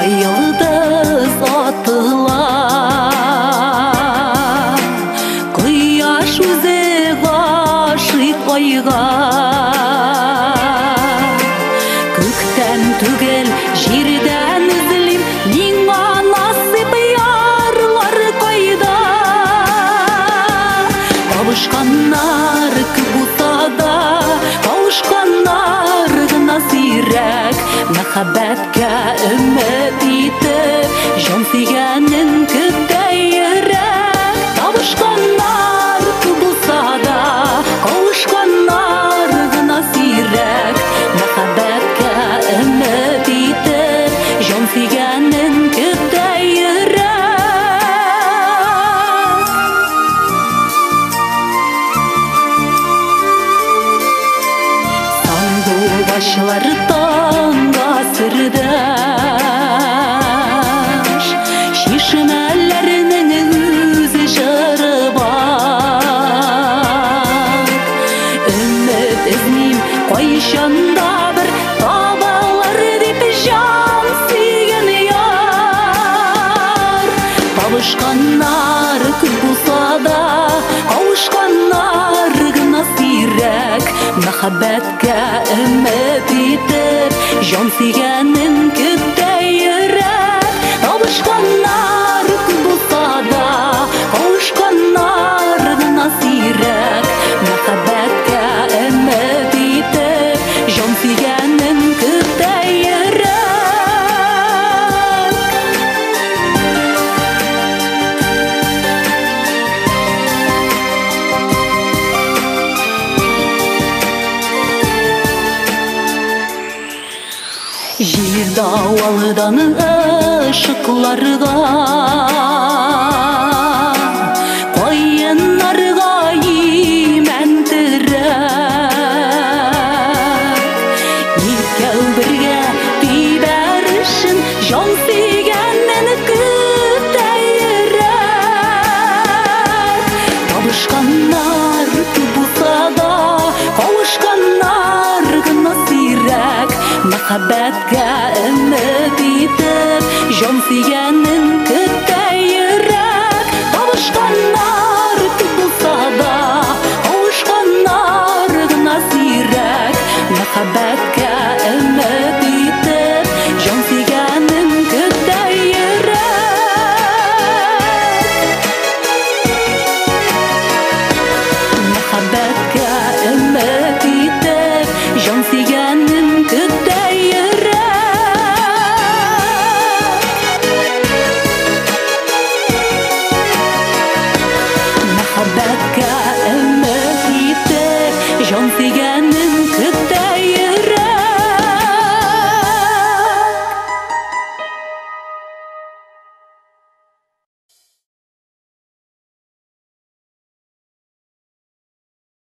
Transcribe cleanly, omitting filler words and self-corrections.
Йолдыз атыла. Кояш үзе гашыйк айга. Күктән түгел, җирдән эзлим, миңа насыйп ярлар кайда? Табышканнар күп булса да, кавышканнар гына сирәк. Мәхәббәткә өмет итеп, җан сөйгәнен көтә йөрәк. Табышканнар күп булса да, кавышканнар гына сирәк. Мәхәббәткә өмет итеп, җан сөйгәнен көтә йөрәк. Сандугачлар таңга сердәш, чишмәләрнең үзе җыры бар. Өмет эзлим, кайчан да бер табылыр дип җан сөйгән яр. Табышканнар күп булса да, кавышканнар гына сирәк. Мәхәббәткә өмет итеп, җан сөйгәнен көтә йөрәк. Табышканнар күп булса да, кавышканнар гына сирәк. Мәхәббәткә өмет итеп, җан сөйгәнен көтә йөрәк. Җир давылдан ышыкларга, каеннарга имән терәк. Икәү бергә тибәр өчен җан сөйгәнен көтә йөрәк. Табышканнар күп булса да, кавышканнар гына сирәк. Мәхәббәткә өмет итеп, җан сөйгәнен